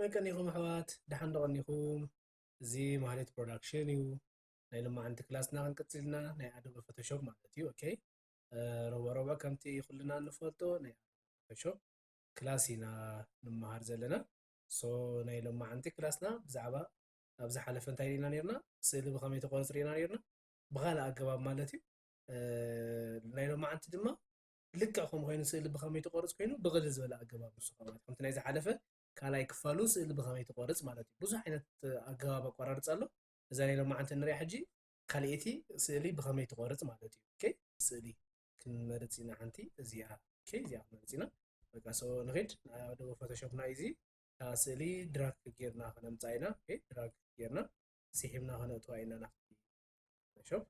ከመይ ቀኒኹም ኣሕዋት? ደሓን ዶ ቀኒኹም? እዚ ማህሌት ፕሮዳክሽን እዩ። ናይ ሎማዓንቲ ክላስና ክንቅጽል ኢና፣ ናይ ኣዶበ ፎቶሾፕ ማለት እዩ። ኦኬ፣ እ፣ ረቡዕ ረቡዕ ከምቲ ኩልና እንፈልጦ ናይ ኣዶበ ፎቶሾፕ ክላስ ኢና ንመሃር ዘለና። ሶ ናይ ሎማዓንቲ ክላስና ብዛዕባ ኣብ ዝሓለፈ እንታይ ርኢና ነርና? ስእሊ ብኸመይ ትቆርጽ ርኢና ነርና፣ ብኻልእ ኣገባብ ማለት እዩ። እ፣ ናይ ሎማዓንቲ ድማ ልክዕ ከምኡ ኮይኑ ስእሊ ብኸመይ ትቆርጽ ኮይኑ ብቕልል ዝበለ ኣገባብ ንሱ ከኣ ማለት ከምቲ ናይ ዝሓለፈ ካልኣይ ክፋሉ ስእሊ ብኸመይ ትቆርጽ ማለት እዩ። ብዙሕ ዓይነት ኣገባብ ኣቆራርጻ ኣሎ። እዛ ናይ ሎማዓንቲ ንሪኣ ሕጂ ካልኣይቲ ስእሊ ብኸመይ ትቆርጽ ማለት እዩ። ኦኬ፣ ስእሊ ክንመርጽ ኢና ሓንቲ እዚኣ። ኦኬ፣ እዚኣ ክንመርጽ ኢና። በቃ ሶ ንኺድ፣ ኣዶበ ፎቶሾፕና እዩ እዚ። እታ ስእሊ ድራግ ጌርና ከነምጽኣ ኢና። ኦኬ፣ ድራግ ጌርና ስሒብና ከነእትዋ ኢና ናብቲ ፎቶሾፕ።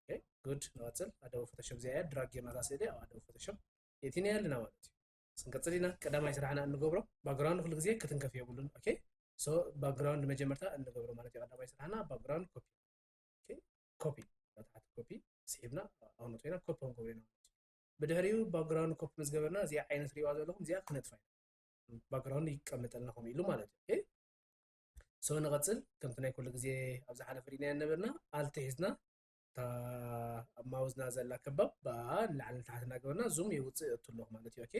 ኦኬ፣ ጉድ። ንቐጽል። ኣዶበ ፎቶሾፕ እዚኣ እያ፣ ድራግ ጌርና እታ ስእሊ ኣብ ኣዶበ ፎቶሾፕ የእቲና ኣለና ማለት እዩ። ክንቀጽል ኢና። ቀዳማይ ስራሕና እንገብሮ ባክግራውንድ ኩሉ ግዜ ክትንከፍ የብሉን። ኦኬ፣ ሶ ባክግራውንድ መጀመርታ እንገብሮ ማለት እዩ። ቀዳማይ ስራሕና ባክግራውንድ ኮፒ። ኦኬ፣ ኮፒ፣ ታሕቲ ኮፒ ስሒብና ኣቕመጦ ኢና፣ ኮፒ ክንገብሮ ኢና ማለት እዩ። ብድሕሪኡ ባክግራውንድ ኮፒ ምስ ገበርና እዚኣ ዓይነት ሪእዋ ዘለኹም እዚኣ ክነጥፋ ኢና። ባክግራውንድ ይቀመጠልና ከምኡ ኢሉ ማለት እዩ። ኦኬ፣ ሶ ንቐጽል። ከምቲ ናይ ኩሉ ግዜ ኣብ ዝሓለፈ ርኢናዮ ነበርና፣ ኣልት ሒዝና እታ ኣብ ማውዝና ዘላ ከባብ ብኣ ንላዕሊ ንታሕቲ እናገበርና ዙም የውጽእ እቱ ኣለኹ ማለት እዩ። ኦኬ፣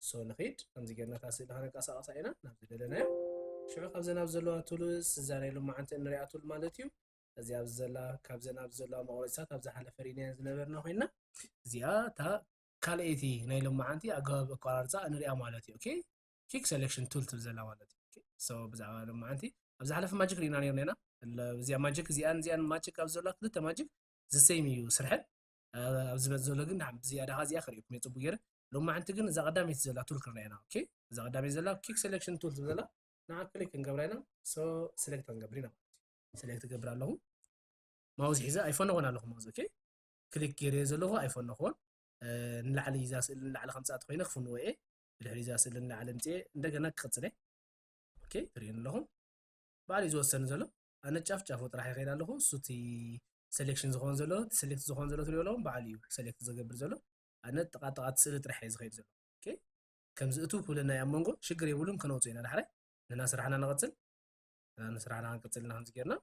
ሶ ንኺድ። ከምዚ ጌርና እታ ስእሊ ከነንቀሳቕሳ ኢና ናብ ዝደለናዮ። ሽዑ ካብዘን ኣብ ዘለዋ ቱልስ እዛ ናይ ሎማዓንቲ እንሪኣ ቱል ማለት እዩ። እዚኣ ኣብዚ ዘላ፣ ካብዘን ኣብዚ ዘለዋ መቑረጺታት ኣብ ዝሓለፈ ርኢናየን ዝነበርና ኮይና፣ እዚኣ እታ ካልኣይቲ ናይ ሎማዓንቲ ኣገባብ ኣቆራርጻ ንሪኣ ማለት እዩ። ኦኬ፣ ኪክ ሴሌክሽን ቱል ትብል ዘላ ማለት እዩ። ኦኬ፣ ሶ ብዛዕባ ሎማዓንቲ ኣብ ዝሓለፈ ማጂክ ርኢና ነርና ኢና። እለ-፣ እዚኣ ማጂክ፣ እዚኣን እዚኣን ማጂክ ኣብ ዘለዋ ክልተ ማጂክ ዘ ሴም እዩ ስርሐን። እ፣ ኣብ ዝመጽእ ዘሎ ግን ንዓ-፣ ብዝያዳ ከኣ እዚኣ ክርእየኩም እየ ጽቡቅ ገይረ። ሎማዓንቲ ግን እዛ ቀዳመይቲ ዘላ ቱል ክርና ኢና። ኦኬ፣ እዛ ቀዳመይቲ ዘላ ኪክ ሴሌክሽን ቱል ትብል ዘላ ንዓ ክሊክ ክንገብራ ኢና። ሶ ሴሌክት ክንገብር ኢና። ሴሌክት እገብር ኣለኹ። ማውዝ ሒዘ ኣይፈነኹን ኣለኹ ማውዝ። ኦኬ፣ ክሊክ ገይረዮ ዘለኹ ኣይፈነኹን። እ፣ ንላዕሊ እዛ ስእሊ ንላዕሊ ከምጻእ ተኾይነ ክፍንዎ እየ። ብድሕሪ እዛ ስእሊ ንላዕሊ ኣምጽኤ እንደገና ክቕጽል እየ። ኦኬ፣ ትርእዩኒ ኣለኹም። ባዕሉ እዩ ዝወሰን ዘሎ። ኣነ ጫፍ ጫፉ ጥራሕ ይኸይድ ኣለኹ። እሱ እቲ ሴሌክሽን ዝኾን ዘሎ፣ እቲ ሴሌክት ዝኾን ዘሎ ትሪኦ ኣለኹም፣ ባዕሉ እዩ ሴሌክት ዝገብር ዘሎ። ኣነ ጥቓ ጥቓ እቲ ስእሊ ጥራሕ እየ ዝኸይድ ዘሎ። ኦኬ፣ ከምዚ እቱ ክብለና እዩ ኣብ መንጎ፣ ሽግር የብሉን፣ ከነውፅኦ ኢና ዳሕራይ። ንሕና ስራሕና ንቐፅል። ንሕና ስራሕና ክንቅፅል ኢና ከምዚ ጌርና።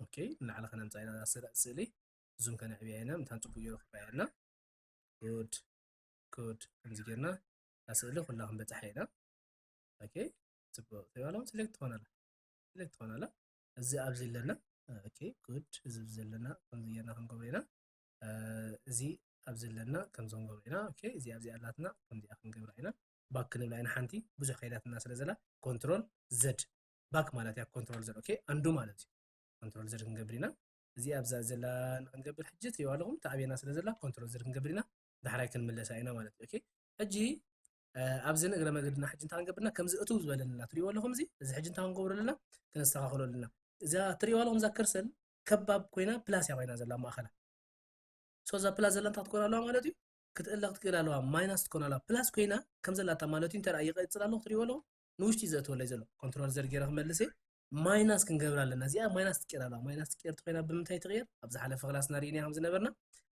ኦኬ፣ ንላዕሊ ከነምፅኣ ኢና እዛ ስእሊ፣ ዙም ከነዕብያ ኢና፣ ምታን ፅቡቅ ገይሩ ክረኣየልና። ጉድ፣ ጉድ፣ ከምዚ ጌርና እዛ ስእሊ ኩላ ክንበፅሓ ኢና። ኦኬ፣ ፅቡቅ። ትሪእዋ ኣለኹም፣ ሴሌክት ትኾን ኣላ። ሴሌክት ትኾን ኣላ። እዚ ኣብዚ ኣለና። ኦኬ፣ ጉድ። እዚ ኣብዚ ዘለና ከምዚ ጌርና ክንገብሮ ኢና። እ፣ እዚ ኣብዚ ኣለና ከምዚ ክንገብሮ ኢና። ኦኬ፣ እዚ ኣብዚ ኣላትና ከምዚኣ ክንገብራ ኢና። ባክ ክንብላ ኢና ሓንቲ፣ ብዙሕ ከይዳትና ስለ ዘላ፣ ኮንትሮል ዘድ። ባክ ማለት እያ ኮንትሮል ዘድ። ኦኬ፣ ኣንዱ ማለት እዩ። ኮንትሮል ዘድ ክንገብር ኢና። እዚ ኣብዛ ዘላ ንክንገብር ሕጂ ትሪእዋ ኣለኹም፣ ተኣብየና ስለ ዘላ ኮንትሮል ዘድ ክንገብር ኢና። ዳሕራይ ክንምለሳ ኢና ማለት እዩ። ኦኬ፣ ሕጂ፣ እ፣ ኣብዚ ንእግረ መገድና ሕጂ እንታይ ክንገብርና፣ ከምዚ እትው ዝበለና ትሪእዎ ኣለኹም፣ እዚ፣ እዚ ሕጂ እንታይ ክንገብሮ ኣለና፣ ክነስተኻኽሎ ኣለና። እዛ ትሪእዋ ኣለኹም፣ እዛ ከርሰል ከባብ ኮይና ፕላስ እያ ኮይና ዘላ ማእኸላ። ሶ እዛ ፕላስ ዘላ እንታይ ክትኮን ኣለዋ ማለት እዩ፣ ክትእለ ክትክእል ኣለዋ፣ ማይናስ ትኮን ኣለዋ። ፕላስ ኮይና ከም ዘላታ ማለት እዩ፣ እንተ ደኣ ይቐጽል ኣለኹ፣ ትሪእዎ ኣለኹም፣ ንውሽጢ ዘእትወለይ ዘሎ። ኮንትሮል ዘድ ገይረ ክመልስ እየ፣ ማይናስ ክንገብር ኣለና። እዚኣ ማይናስ ትቀየር ኣለዋ። ማይናስ ትቀየር ተኮይና ብምንታይ ትቕየር? ኣብ ዝሓለፈ ክላስና ርኢና ከም ዝነበርና፣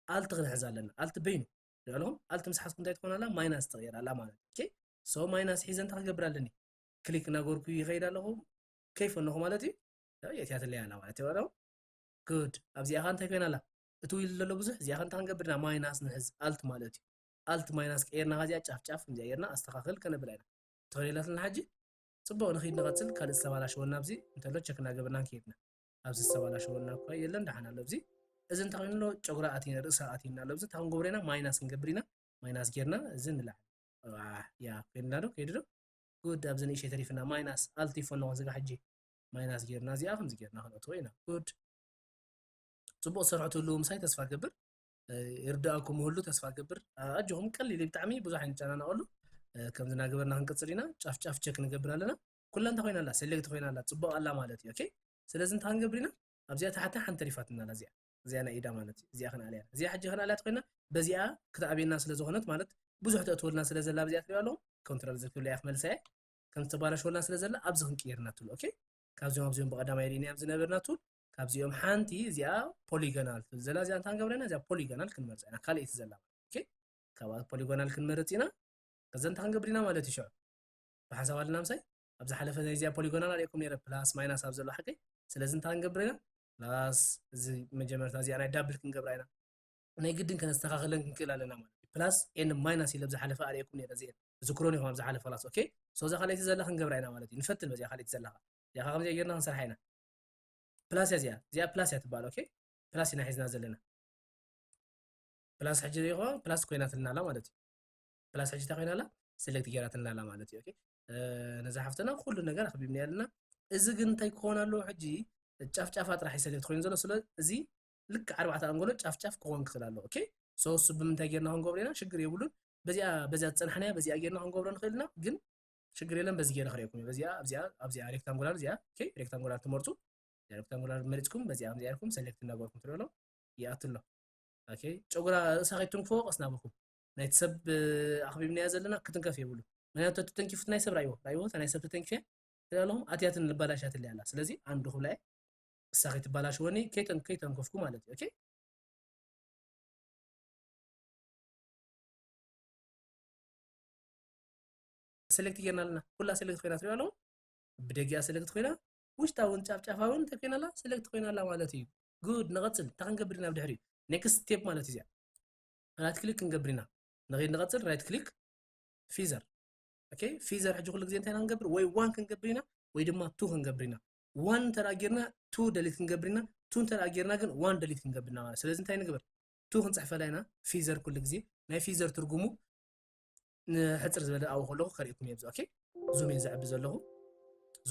ኣልት ክንሕዝ ኣለና። ኣልት በይኑ። ሪኦ ኣለኹም? ኣልት ምስ ሓዝኩ እንታይ ትኾን ኣላ? ማይናስ ትቕየር ኣላ ማለት እዩ። ኦኬ? ሶ ማይናስ ሒዘ እንታይ ክገብር ኣለኒ? ክሊክ እናገርኩ ይኸይድ ኣለኹ። ከይፈነኹ ማለት እዩ። ያው የእትያትለይ ኣላ ማለት እዩ። ሪኦ ኣለኹም? ጉድ። ኣብዚኣ ኸ እንታይ ኮይና ኣላ? እትው ኢሉ ዘሎ ብዙሕ፣ እዚኣ ኸ እንታይ ክንገብር ኢና? ማይናስ ንሕዝ፣ ኣልት ማለት እዩ። ኣልት ማይናስ ቀይርና፣ ከዚኣ ጫፍ ጫፍ ከምዚኣ ጌርና ኣስተኻኽል ከነብላ ኢና። ትኽእል ኢላትና ሕጂ? ጽቡቕ፣ ንኺድ ንቐጽል። ካልእ ዝተባላሸወና ኣብዚ እንተሎ ቸክ እናገበርና ንኪድ ኢና። ኣብዚ ዝተባላሸወና እኳ የለን፣ ደሓን ኣሎ። ኣብዚ፣ እዚ እንታይ ኮይኑ ኣሎ? ጨጉራ ኣቲና፣ ርእሳ ኣቲና ኣሎ። ኣብዚ እንታይ ክንገብሮ ኢና? ማይናስ ክንገብር ኢና። ማይናስ ጌርና፣ እዚ ንላዕሊ። ዋ፣ ያ፣ ኮይንና ዶ? ከይዱ ዶ? ጉድ፣ ኣብዚ ንእሽተይ ተሪፍና። ማይናስ፣ ኣልት ይፈኖ ዝጋ ሕጂ። ማይናስ ጌርና፣ እዚኣ ከምዚ ጌርና ክነእትዎ ኢና። ጉድ። ጽቡቕ ዝሰርሑ ትህልዉ ምሳይ ተስፋ እገብር። እ፣ ይርድኣኩም ይህሉ ተስፋ እገብር። እ፣ ኣጆኹም፣ ቀሊል እዩ ብጣዕሚ፣ ብዙሕ ኣይንጨናነቐሉ። እ፣ ከምዚ እናገበርና ክንቅጽል ኢና። ጫፍ ጫፍ ቸክ ንገብር ኣለና። ኩላ እንታይ ኮይና ኣላ? ሴሌክት ኮይና ኣላ፣ ጽቡቕ ኣላ ማለት እዩ። ኦኬ፣ ስለዚ እንታይ ክንገብር ኢና? ኣብዚኣ ታሕቲ ሓንቲ ተሪፋትና ኣላ፣ እዚኣ፣ እዚኣ ናይ ኢዳ ማለት እዩ። እዚኣ ክንኣልያ ኢና። እዚኣ ሕጂ ክንኣልያ ተኮይና፣ በዚኣ ክትኣብየና ስለ ዝኾነት፣ ማለት ብዙሕ ተእትወልና ስለ ዘላ፣ ኣብዚኣ ትሪኦ ኣለኹም፣ ኮንትሮል ዘድ ክብላ እያ ክመልሳ እየ። ከም ዝተባላሸወልና ስለ ዘላ፣ ኣብዚ ክንቅየር ኢና ትብሉ። ኦኬ፣ ካብዚኦም ኣብዚኦም ብቐዳማይ ርኢናዮም ዝነበርና ቱል፣ ካብዚኦም ሓንቲ እዚኣ ፖሊጎናል ትብል ዘላ፣ እዚኣ እንታይ ክንገብራ ኢና? እዚኣ ፖሊጎናል ክንመርጻ ኢና፣ ካልኣይቲ ዘላ። ኦኬ፣ ካብኣ ፖሊጎናል ክንመርጽ ኢና። ከዛ እንታይ ክንገብር ኢና ማለት እዩ ሽዑ? ብሓንሳብ ኣለና ምሳይ። ኣብ ዝሓለፈ ናይ እዚኣ ፖሊጎናል ኣርእየኩም ነይረ፣ ፕላስ ማይናስ ኣብ ዘሎ ሓቀይ። ስለዚ እንታይ ክንገብር ኢና? ፕላስ እዚ መጀመርታ እዚኣ ናይ ዳብል ክንገብራ ኢና። ናይ ግድን ከነስተኻኽለን ክንክእል ኣለና ማለት እዩ። ፕላስ ኤን ማይናስ ኢለ ኣብ ዝሓለፈ ኣርእየኩም ነይረ እዚኤን። ዝክሮን ኢኹም ኣብ ዝሓለፈ ክላስ። ኦኬ? ሶ እዛ ካልኣይቲ ዘላ ክንገብራ ኢና ማለት እዩ። ንፈትን በዚኣ ካልኣይቲ ዘላ። እዚኣ ከዓ ከምዚኣ ጌርና ክንሰርሓ ኢና። ፕላስ እያ እዚኣ። እዚኣ ፕላስ እያ ትበሃል። ኦኬ? ፕላስ ኢና ሒዝና ዘለና። ፕላስ ሕጂ ሪኢኹዋ፣ ፕላስ ኮይናትልና ኣላ ማለት እዩ። ፕላስ ሕጂ እንታይ ኮይና ኣላ? ሰሌክት ጌራትልና ኣላ ማለት እዩ። ኦኬ? እ፣ ነዛ ሓፍትና ኩሉ ነገር ኣኽቢብና ኣለና። እዚ ግን እንታይ ክኾን ኣለዎ ሕጂ? ጫፍ ጫፋ ጥራሕ እዩ ሰሌክት ኮይኑ ዘሎ። ስለ እዚ ልክዕ ኣርባዕተ ኣንጎሎ ጫፍ ጫፍ ክኾን ክኽእል ኣለዎ። ኦኬ? ሶ እሱ ብምንታይ ጌርና ክንገብሮ ኢና? ሽግር የብሉን። በዚኣ፣ በዚኣ ዝጸናሕናያ በዚኣ ጌርና ክንገብሮ ንኽእል ኢና። ግን ሽግር የለን። በዚ ጌረ ክርእየኩም እየ። በዚኣ፣ ኣብዚኣ፣ ኣብዚኣ ሬክታንጉላር እዚኣ፣ ኦኬ? ሬክታንጉላር ትመርጹ። እዚኣ ሬክታንጉላር መሪጽኩም፣ በዚኣ ከምዚኣ ኢልኩም ሰሌክት እናገበርኩም ትሪኡ ኣሎ። ይኣቱ ኣሎ። ኦኬ? ጨጉራ ርእሳ ከይትንክፎ ቀስ እናበልኩም። ናይቲ ሰብ፣ እ፣ ኣኽቢብናዮ ዘለና ክትንከፍ የብሉ። ምክንያቱ ተተንኪፉ ናይ ሰብ ራእይዎ፣ ራእይዎ፣ እታ ናይ ሰብ ተተንኪፈ ትሪኡ ኣለኹም፣ ኣትያትን ልባላሻትለይ ኣላ። ስለዚ ኣንዱ ክብላ እየ። እሳ ከይትባላሽወኒ ከይተን-፣ ከይተንከፍኩ ማለት እዩ። ኦኬ? ሰሌክት ጌርና ኣለና። ኩላ ሰሌክት ኮይና ትሪኡ ኣለኹም። ብደጊኣ ሰሌክት ኮይና፣ ውሽጣ እውን ጫፍጫፋ እውን እንታይ ኮይና ኣላ? ሰሌክት ኮይና ኣላ ማለት እዩ። ጉድ፣ ንቐጽል። እንታይ ክንገብር ኢና ብድሕሪኡ? ኔክስት ስቴፕ ማለት እዩ እዚኣ። ራይት ክሊክ ክንገብር ኢና። ንኸይድ ንቐጽል፣ ራይት ክሊክ፣ ፊዘር። ኦኬ፣ ፊዘር ሕጂ ኩሉ ግዜ እንታይ ኢና ክንገብር? ወይ ዋን ክንገብር ኢና፣ ወይ ድማ ቱ ክንገብር ኢና። ዋን እንተ ደኣ ጌርና፣ ቱ ደሊት ክንገብር ኢና። ቱ እንተ ደኣ ጌርና ግን ዋን ደሊት ክንገብር ኢና ማለት። ስለዚ እንታይ ንግበር? ቱ ክንጽሕፈላ ኢና። ፊዘር ኩሉ ግዜ ናይ ፊዘር ትርጉሙ ንሕጽር ዝበለ ኣብኡ ከለኹ ከርእየኩም እየ። ኦኬ፣ ዙም እየ ዘዕቢ ዘለኹ።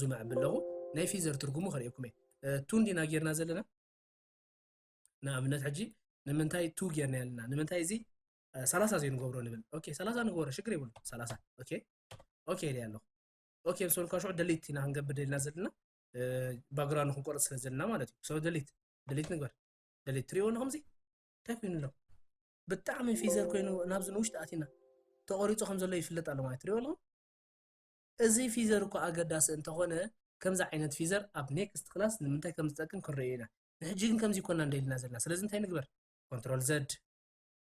ዙም ኣዕቢ ኣለኹ። ናይ ፊዘር ትርጉሙ ከርእየኩም እየ። እ፣ ቱ እንዲና ጌርና ዘለና። ንኣብነት ሕጂ ንምንታይ ቱ ጌርና ኣለና? ንምንታይ እዚ፣ እ፣ ሰላሳ ዘይንገብሮ ንብል? ኦኬ፣ ሰላሳ ንገብሮ፣ ሽግር የብሉ። ሰላሳ። ኦኬ፣ ኦኬ ኢለ ኣለኹ። ኦኬ፣ ምስ በልኳ ሽዑ ደሊት ኢና ክንገብር ደሊና ዘለና፣ እ፣ ባክግራውንድ ክንቆርጽ ስለ ዘለና ማለት እዩ። ሶ ደሊት፣ ደሊት ንግበር። ደሊት ትሪእዎ ኣለኹም እዚ? እንታይ ኮይኑ ኣሎ? ብጣዕሚ ፊዘር ኮይኑ ናብዚ ንውሽጢ ኣቲና ተቖሪጹ ከም ዘሎ ይፍለጥ ኣሎ ማለት ትሪእዎ ኣለኹም? እዚ ፊዘር እኮ ኣገዳሲ እንተኾነ፣ ከምዚ ዓይነት ፊዘር ኣብ ኔክስት ክላስ ንምንታይ ከም ዝጠቅም ክንርእዮ ኢና። ንሕጂ ግን ከምዚ ይኮና እንደ ኢልና ዘለና። ስለዚ እንታይ ንግበር? ኮንትሮል ዘድ።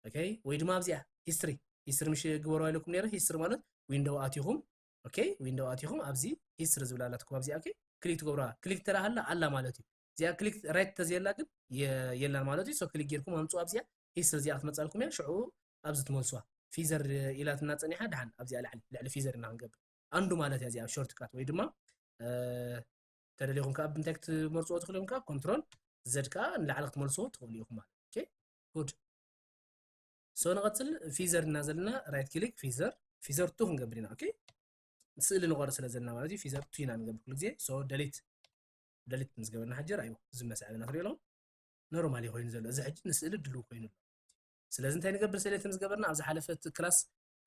ኦኬ፣ ወይ ድማ ኣብዚኣ ሂስትሪ፣ ሂስትሪ ምሽ ግበሩ ኢለኩም ነይረ። ሂስትሪ ማለት ዊንዶው ኣቲኹም፣ ኦኬ፣ ዊንዶው ኣቲኹም ኣብዚ ሂስትሪ ዝብላ ኣላትኩም ኣብዚኣ፣ ኦኬ፣ ክሊክ ትገብሩዋ። ክሊክ ተራ ሃላ ኣላ ማለት እዩ። እዚኣ ክሊክ ራይት ተዘየላ ግን የ-፣ የላን ማለት እዩ። ሶ ክሊክ ጌርኩም ኣምጽኡ ኣብዚኣ ሂስትሪ እዚኣ ክትመጻልኩም እያ። ሽዑ ኣብዚ ትመልሱዋ። ፊዘር ኢላትና ጸኒሓ ደሓን ኣብዚኣ ላዕሊ፣ ልዕሊ ፊዘር ኢና ክንገብር። ኣንዱ ማለት እያ እዚኣ ሾርት ካት ወይ ድማ፣ እ፣ ተደሊኹም ከኣ ብምንታይ ክትመርጽዎ ትኽእሉ ኢኹም ከኣ ኮንትሮል ዘድ ከኣ ንላዕሊ ክትመልስዎ ትኽእሉ ኢኹም ማለት። ኦኬ፣ ጉድ። ሶ ንቐጽል። ፊዘር እና ዘለና ራይት ክሊክ ፊዘር፣ ፊዘር ቱ ክንገብር ኢና። ኦኬ፣ ስእሊ ንቖርጽ ስለ ዘለና ማለት እዩ። ፊዘር ቱ ኢና ንገብር ኩሉ ግዜ። ሶ ደሊት፣ ደሊት ምስ ገበርና ሕጂ ራእይዎ፣ እዚ መስዐብና ትሪኦ ኣለኹም። ኖርማል እዩ ኮይኑ ዘሎ። እዚ ሕጂ ንስእሊ ድልው ኮይኑ ኣሎ። ስለዚ እንታይ ንገብር? ሰሌክት ምስ ገበርና ኣብ ዝሓለፈ እቲ ክላስ፣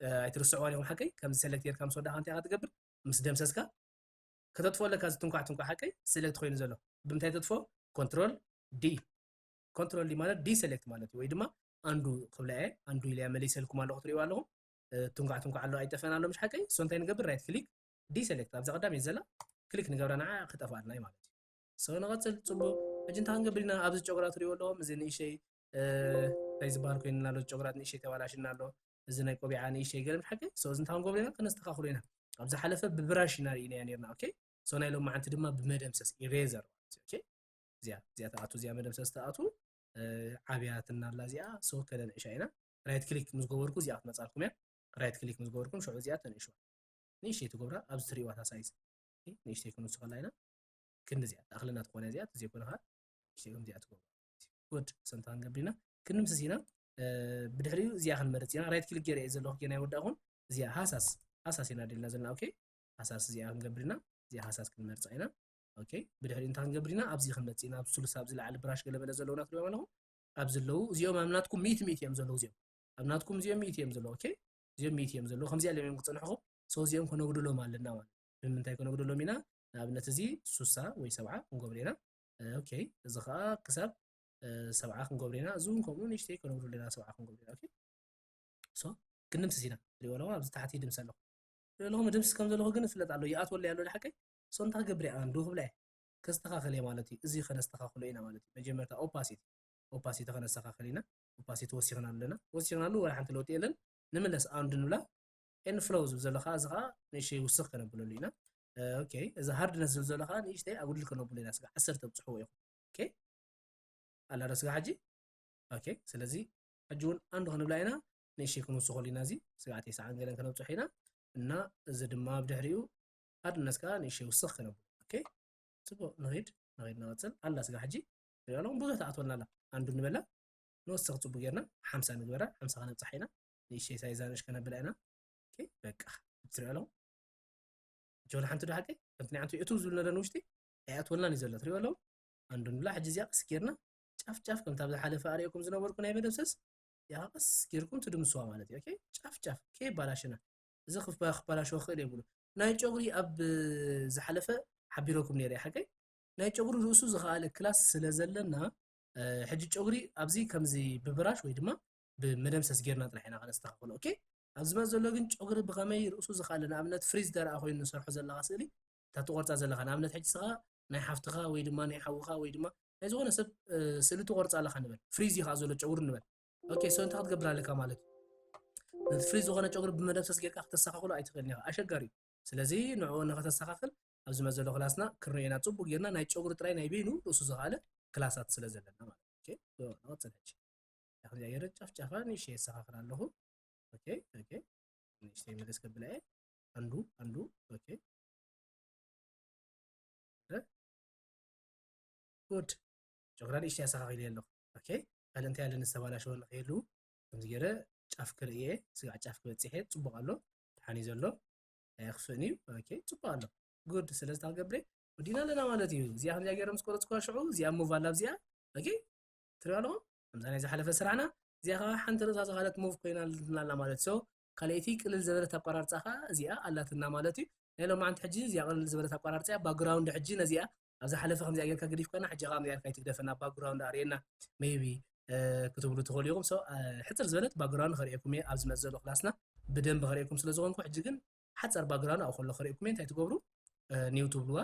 እ፣ ኣይትርስዕዋን ኢኹም ሓቀይ። ከምዚ ሰሌክት ጌርካ ምስ ወዳእካ እንታይ ኢኻ ትገብር? ምስ ደምሰስካ ከተጥፍኦ ኣለካ። እዚ ትንኳዕ ትንኳዕ ሓቀይ ሰሌክት ኮይኑ ዘሎ ብምንታይ ተጥፍኦ? ኮንትሮል ዲ። ኮንትሮል ዲ ማለት ዲሰሌክት ማለት እዩ። ወይ ድማ ኣንዱ ክብላ እየ። ኣንዱ ኢለ እያ መሊሰልኩም ኣለኹ፣ ትሪእዋ ኣለኹም። እ፣ ትንኳዕ ትንኳዕ ኣሎ፣ ኣይጠፍአን ኣሎ፣ ምሽ ሓቀይ። ሶ እንታይ ንገብር? ራይት ክሊክ ዲሰሌክት፣ ኣብዛ ቀዳመይቲ ዘላ ክሊክ ንገብራ፣ ንዓ ክጠፍኣልና እዩ ማለት እዩ። ሶ ንቐጽል። ጽቡቕ። ሕጂ እንታይ ክንገብር ኢና? ኣብዚ ጨጉራ ትሪእዎ ኣለኹም፣ እዚ ንእሽተይ፣ እ፣ እንታይ ዝበሃል ኮይኑ ኣሎ፣ ጨጉራ ንእሽተይ ተባላሽና ኣሎ። እዚ ናይ ቆቢዓ ንእሽተይ ገለ ሓቂ። ሶ እዚ እንታይ ክንገብሮ ኢና? ከነስተኻኽሎ ኢና። ኣብ ዝሓለፈ ብብራሽ ኢና ርኢናያ ነርና። ኦኬ። ሶ ናይ ሎማዓንቲ ድማ ብመደምሰስ፣ ኢሬዘር ማለት እዩ። ኦኬ። እዚኣ፣ እዚኣ ትኣቱ፣ እዚኣ መደምሰስ ትኣቱ፣ እ፣ ዓብያትና ኣላ እዚኣ። ሶ ከነንእሻ ኢና። ራይት ክሊክ ምስ ገበርኩ እዚኣ ክትመጻልኩም እያ። ራይት ክሊክ ምስ ገበርኩም ሽዑ እዚኣ ተንእሽዋ። ንእሽተይ ትገብራ፣ ኣብዚ ትሪእዋ እታ ሳይዝ። ኦኬ፣ ንእሽተይ ክንውስኸላ ኢና። ክንዲ እዚኣ ትኣኽለና ትኾነ እዚኣ፣ ተዘይኮነ ኸዓ ንእሽተይ ከምዚኣ ትገብራ። ጉድ፣ ሰምታ ክንገብር ኢና። ክንምስስ ኢና። እ፣ ብድሕሪኡ እዚኣ ክንመርጽ ኢና። ራይት ክሊክ ገይረ እየ ዘለኹ፣ ገና ኣይወዳእኹን። እዚኣ ሃሳስ፣ ሃሳስ ኢና ደልና ዘለና። ኦኬ፣ ሃሳስ እዚኣ ክንገብር ኢና። እዚኣ ሃሳስ ክንመርጻ ኢና። ኦኬ፣ ብድሕሪኡ እንታይ ክንገብር ኢና? ኣብዚ ክንመጽእ ኢና። ኣብዚ ስሉስ፣ ኣብዚ ላዕሊ ብራሽ ገለመለ ዘለውና ትሪእዎም ኣለኹም። ኣብዚ ኣለዉ። እዚኦም ኣብ ናትኩም ሚእቲ ሚእቲ እዮም ዘለዉ። እዚኦም ኣብ ናትኩም እዚኦም ሚእቲ እዮም ዘለዉ። ኦኬ፣ እዚኦም ሚእቲ እዮም ዘለዉ። ከምዚኣ ኢሎም እዮም ክጸንሑኹም። ሶ እዚኦም ከነጉድሎም ኣለና ማለት እዩ። ብምንታይ ከነጉድሎም ኢና? ንኣብነት እዚ ሱሳ ወይ ሰብዓ ክንገብሮ ኢና። እ፣ ኦኬ፣ እዚ ኸኣ ክሳብ፣ እ፣ ሰብዓ ክንገብሮ ኢና። እዚ እውን ከምኡ ንእሽተይ ከነጉድሎ ኢና፣ ሰብዓ ክንገብሮ ኢና። ኦኬ፣ ሶ ክንድምስስ ኢና። ትሪእዎ ኣለኹም፣ ኣብዚ ታሕቲ ይድምስ ኣለኹ። ትሪእዎ ኣለኹም፣ ድምስስ ከም ዘለኹ ግን እፍለጥ ኣሎ። ይኣትወለይ ኣሎ፣ ሓቀይ። ሶ እንታይ ክገብር እየ? ኣንዱ ክብላ እየ። ከስተኻኽል እየ ማለት እዩ። እዚ ከነስተኻኽሎ ኢና ማለት እዩ። መጀመርታ ኦፓሲቲ፣ ኦፓሲቲ ከነስተኻኽል ኢና። ኦፓሲቲ ወሲኽና ኣለና። ወሲኽናሉ፣ ወላ ሓንቲ ለውጢ የለን። ንምለስ ኣንዱ ንብላ። ኤንድ ፍሎው ዝብል ዘሎ ከዓ እዚ ከዓ ንእሽተይ ውስኽ ከነብለሉ ኢና። ኦኬ፣ እዚ ሃርድነስ ዝብል ዘሎ ከዓ ንእሽተይ ኣጉድል ከነብሎ ኢና። ስጋ ዓሰርተ ብፅሕዎ ኢኹም። ኦኬ፣ ኣላ ዶ ስጋ ሕጂ? ኦኬ፣ ስለዚ ሕጂ እውን ኣንዱ ክንብላ ኢና። ንእሽተይ ክንውስኸሉ ኢና። እዚ ስጋ ተስዓን ገለን ከነብፅሖ ኢና። እና እዚ ድማ ብድሕሪኡ ሃርድነስ ከዓ ንእሽተይ ውስኽ ከነብሎ። ኦኬ፣ ፅቡቅ፣ ንኺድ ንኺድ ንቐፅል። ኣላ ስጋ ሕጂ ትሪኦ ኣለኹም ብዙሕ ትኣትወልና ኣላ። ኣንዱ ንበላ ንወስኽ ፅቡቅ ጌርና ሓምሳ ንግበራ። ሓምሳ ከነብፅሓ ኢና። ንእሽተይ ሳይዛ ንእሽ ከነብላ ኢና። ኦኬ፣ በቃ ትሪኦ ኣለኹም ጆን ሓንቲ ዶ ሓቀይ ከምቲ ናይ ዓንቱ እቱ ዝብል ነለን ውሽጢ ኣይኣትወልናን እዩ ዘሎ። ትሪኦ ኣለኹም ኣንዱ ንብላ። ሕጂ እዚኣ ቀስ ጌርና ጫፍ ጫፍ ከምታ ብዝሓለፈ ኣርእየኩም ዝነበርኩ ናይ መደምሰስ እዚኣ ቀስ ጌርኩም ትድምስዋ ማለት እዩ። ኦኬ፣ ጫፍ ጫፍ ከየባላሽና። እዚ ክባ- ክባላሸው ክእል የብሉ። ናይ ጨጉሪ ኣብ ዝሓለፈ ሓቢረኩም ነይረ ሓቀይ። ናይ ጨጉሪ ርእሱ ዝኸኣለ ክላስ ስለ ዘለና እ፣ ሕጂ ጨጉሪ ኣብዚ ከምዚ ብብራሽ ወይ ድማ ብመደምሰስ ጌርና ጥራሕ ኢና ከነስተኻኽሎ። ኦኬ፣ ኣብዚ ዝመፅ ዘሎ ግን ጨጉሪ ብኸመይ ርእሱ ዝኸኣለ፣ ንኣብነት ፍሪዝ ደረኣ ኮይኑ ንሰርሖ ዘለኻ ስእሊ እታ ትቆርፃ ዘለኻ፣ ንኣብነት ሕጂ ስኻ ናይ ሓፍትኻ ወይ ድማ ናይ ሓውኻ ወይ ድማ ናይ ዝኾነ ሰብ እ፣ ስእሊ ትቆርፃ ኣለኻ ንበል። ፍሪዝ እዩ ከዓ ዘሎ ጨጉሪ ንበል። ኦኬ፣ ሶ እንታይ ክትገብር ኣለካ ማለት እዩ? ነቲ ፍሪዝ ዝኾነ ጨጉሪ ብመደምሰስ ጌርካ ክተስተኻኽሎ ኣይትኽእልን ኢኻ፣ ኣሸጋሪ እዩ። ስለዚ ንዕኡ ንኸተስተኻኽል ኣብዚ መዘሎ ክላስና ክንሪኦ ኢና። ፅቡቅ ጌርና ናይ ጨጉሪ ጥራይ ናይ በይኑ ርእሱ ዝኸኣለ ክላሳት ስለ ዘለና ማለት እዩ። ኦኬ፣ ሶ ንቐፅል ሕጂ። ከምዚኣ ገይረ ጫፍ ጫፋ ንእሽተይ የስተኻኽል ኣለኹ። ኦኬ፣ ኦኬ፣ ንእሽተይ መለስ ከብላ እየ። ኣንዱ ኣንዱ። ኦኬ፣ ጉድ። ጨጉራ ንእሽተይ ኣስተኻኺለ ኣለኹ። ኦኬ፣ ካልእ እንታይ ኣለኒ ዝተባላሸወ ንኸይህሉ ከምዚ ገይረ ጫፍ ክርኢ እየ። ስጋዕ ጫፍ ክበፅሕ እየ። ፅቡቅ ኣሎ። ደሓን እዩ ዘሎ። ኣየኽፍእን እዩ። ኦኬ፣ ፅቡቅ ኣሎ። ጉድ። ስለዚ ታገብሬ ወዲና ኣለና ማለት እዩ። እዚኣ ከምዚኣ ገይረ ምስ ቆረፅኩዋ ሽዑ እዚኣ ሙቭ ኣላ ኣብዚኣ። ኦኬ፣ ትሪኦ ኣለኹም ከምዛ ናይ ዝሓለፈ ስራሕና እዚኣ ከዓ ሓንቲ ርእሳ ዝኻለት ሙቭ ኮይና ኣላ ማለት። ሶ ካልኣይቲ ቅልል ዝበለት ኣቋራርፃ ከዓ እዚኣ ኣላትና ማለት እዩ። ናይ ሎማዓንቲ ሕጂ እዚኣ ቅልል ዝበለት ኣቋራርፃ እያ። ባክግራውንድ ሕጂ ነዚኣ ኣብ ዝሓለፈ ከምዚኣ ጌርካ ገዲፍካና፣ ሕጂ ከዓ ከምዚኣ ጌርካ ኣይትግደፈና፣ ባክግራውንድ ኣርእየና። ሜይቢ ክትብሉ ትኽእሉ ኢኹም። ሶ ሕፅር ዝበለት ባክግራውንድ ከርእየኩም እየ ኣብ ዝመፅእ ዘሎ ክላስና ብደንብ ከርእየኩም ስለ ዝኾንኩ፣ ሕጂ ግን ሓፃር ባክግራውንድ ኣብኡ ከሎ ከርእየኩም እየ። እንታይ ትገብሩ? ኒው ትብልዋ፣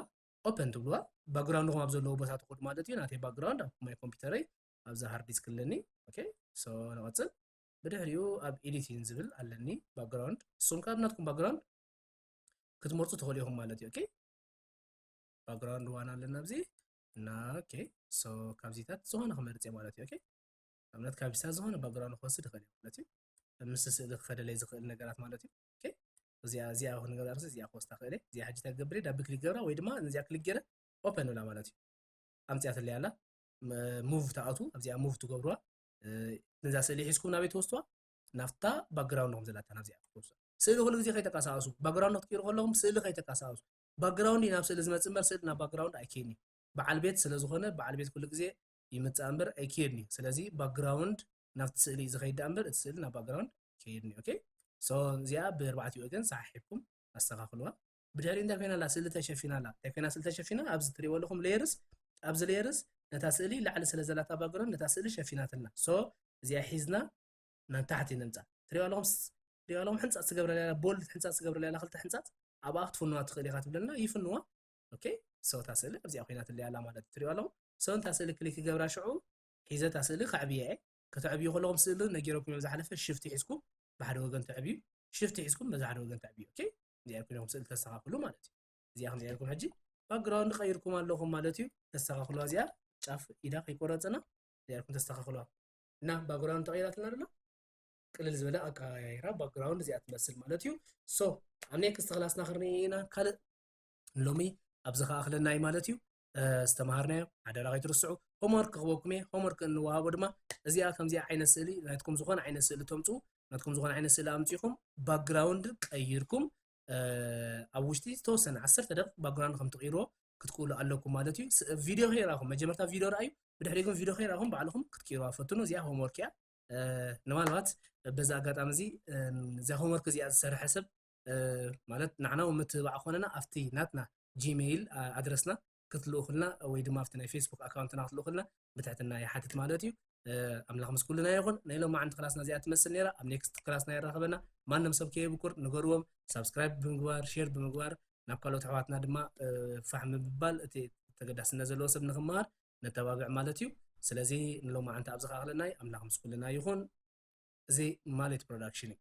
ኦፐን ትብልዋ። ባክግራውንድኹም ኣብ ዘለዎ ቦታ ትኸዱ ማለት እዩ። ናተይ ባክግራውንድ ኣብ ማይ ኮምፒውተረይ ኣብዛ ሃርድ ዲስክ ኣለኒ። ኦኬ፣ ሶ ንቐፅል። ብድሕሪኡ ኣብ ኤዲቲንግ ዝብል ኣለኒ ባክግራውንድ። ንስኹም ካብ ናትኩም ባክግራውንድ ክትመርፁ ትኽእሉ ኢኹም ማለት እዩ። ኦኬ፣ ባክግራውንድ ዋን ኣለና ኣብዚ እና። ኦኬ፣ ሶ ካብዚታት ዝኾነ ክመርፅ እየ ማለት እዩ። ኦኬ፣ ኣብነት ካብዚታት ዝኾነ ባክግራውንድ ክወስድ ይኽእል እየ ማለት እዩ። ምስ ስእሊ ክኸደለይ ዝኽእል ነገራት ማለት እዩ። ኦኬ፣ እዚኣ እዚኣ ክንገብራ ርሲ እዚኣ ክወስዳ ክእል እየ። እዚኣ ሕጂ ተገብር ዳብል ክሊክ ገብራ ወይ ድማ እዚኣ ክሊክ ገይረ ኦፐን ብላ ማለት እዩ። ኣምፅያትለይ ኣላ። ሙቭ ትኣቱ ኣብዚኣ ሙቭ ትገብርዋ። እ፣ ነዛ ስእሊ ሒዝኩም ናበይ ትወስድዋ? ናብታ ባክግራውንድ ከም ዘላታ ናብዚኣ ትወስድዋ። ስእሊ ኩሉ ግዜ ከይተቀሳቀሱ፣ ባክግራውንድ ክትቅይሩ ከለኹም ስእሊ ከይተቀሳቀሱ። ባክግራውንድ እዩ ናብ ስእሊ ዝመፅእ እምበር ስእሊ ናብ ባክግራውንድ ኣይከይድን እዩ። በዓል ቤት ስለ ዝኾነ በዓል ቤት ኩሉ ግዜ ይምፃእ እምበር ኣይከይድን እዩ። ስለዚ ባክግራውንድ ናብቲ ስእሊ እዩ ዝኸይድ ደኣ እምበር እቲ ስእሊ ናብ ባክግራውንድ ከይድን እዩ። ኦኬ፣ ሶ እዚኣ ብኣርባዕቲኡ ወገን ሰሓሒብኩም ኣስተኻኽልዋ። ብድሕሪ እንታይ ኮይና ኣላ? ስእሊ ተሸፊና ኣላ። እንታይ ኮይና ስእሊ ተሸፊና? ኣብዚ ትሪእዎ ኣለኹም ሌየርስ፣ ኣብዚ ሌየርስ ነታ ስእሊ ላዕሊ ስለ ዘላታ ባክግራውንድ ነታ ስእሊ ሸፊናትልና። ሶ እዚኣ ሒዝና ናብ ታሕቲ ንምፃእ። ትሪእዋ ኣለኹም ስ-፣ ትሪእዋ ኣለኹም ሕንፃፅ ትገብረላ ኣላ፣ ቦልድ ሕንፃፅ ትገብረላ ኣላ፣ ክልተ ሕንፃፅ ኣብኣ ክትፍንዋ ትኽእል ኢኻ ትብለና፣ ይፍንዋ። ኦኬ፣ ሶ እታ ስእሊ ኣብዚኣ ኮይና ትለያ ኣላ ማለት እዩ። ትሪእዋ ኣለኹም ሶ እታ ስእሊ ክሊክ ክገብራ ሽዑ ሒዘ እታ ስእሊ ከዕብያ እየ። ከተዕብዩ ከለኹም ስእሊ ነጊረኩም እዮም ዝሓለፈ፣ ሽፍቲ ሒዝኩም ብሓደ ወገን ተዕብዩ፣ ሽፍቲ ሒዝኩም በዛ ሓደ ወገን ተዕብዩ። ኦኬ፣ እዚኣ ኮይንኩም ስእሊ ተስተኻኽሉ ማለት እዩ። እዚኣ ከምዚ ኢልኩም ሕጂ ባክግራውንድ ቀይርኩም ኣለኹም ማለት እዩ። ተስተኻኽሉዋ እዚኣ ጫፍ ኢዳ ከይቆረፅና እዚኣ ኢልኩም ተስተኻኽሉዋ። እና ባክግራውንድ ተቐይራትና ደሎ ቅልል ዝበለ ኣቀያይራ ባክግራውንድ እዚኣ ትመስል ማለት እዩ። ሶ ኣብ ኔክስት ክላስና ክንርኢ ኢና ካልእ ሎሚ ኣብዚ ከኣኽለና እዩ ማለት እዩ። እ፣ ዝተምሃርናዮ ሓደራ ከይትርስዑ። ሆምወርክ ክህበኩም እየ። ሆምወርክ እንወሃቦ ድማ እዚኣ ከምዚኣ ዓይነት ስእሊ ናትኩም ዝኾነ ዓይነት ስእሊ ተምፅኡ። ናትኩም ዝኾነ ዓይነት ስእሊ ኣምፂኹም ባክግራውንድ ቀይርኩም እ፣ ኣብ ውሽጢ ዝተወሰነ ዓሰርተ ደቂቕ ባክግራውንድ ከም ትቕይርዎ ክትክእሉ ኣለኩም ማለት እዩ። ስ-፣ ቪድዮ ከይረኣኹም መጀመርታ ቪድዮ ረኣዩ፣ ብድሕሪ ግን ቪድዮ ከይረኣኹም ባዕልኹም ክትቅይርዋ ፈትኑ። እዚኣ ሆምወርክ እያ። እ፣ ንማልባት በዚ ኣጋጣሚ እዚ እ፣ እዚኣ ሆምወርክ እዚኣ ዝሰርሐ ሰብ እ፣ ማለት ንዓና እውን ምትብባዕ ኮነና ኣብቲ ናትና ጂሜይል ኣ-፣ ኣድረስና ክትልእኹልና ወይ ድማ ኣብቲ ናይ ፌስቡክ ኣካውንትና ክትልእኹልና ብትሕትና ይሓትት ማለት እዩ። እ፣ ኣምላኽ ምስ ኩልና ይኹን። ናይ ሎማዓንቲ ክላስና እዚኣ ትመስል ነይራ። ኣብ ኔክስት ክላስና የራኽበና። ማንም ሰብ ከየብኩር ንገርዎም። ሳብስክራይብ ብምግባር፣ ሼር ብምግባር፣ ናብ ካልኦት ኣሕዋትና ድማ እ፣ ፋሕ ምባል እቲ ተገዳስነት ዘለዎ ሰብ ንኽመሃር ነተባብዕ ማለት እዩ። ስለዚ ንሎማዓንቲ ኣብዚ ከኣኽለና እዩ። ኣምላኽ ምስ ኩልና ይኹን። እዚ ማሌት ፕሮዳክሽን እዩ።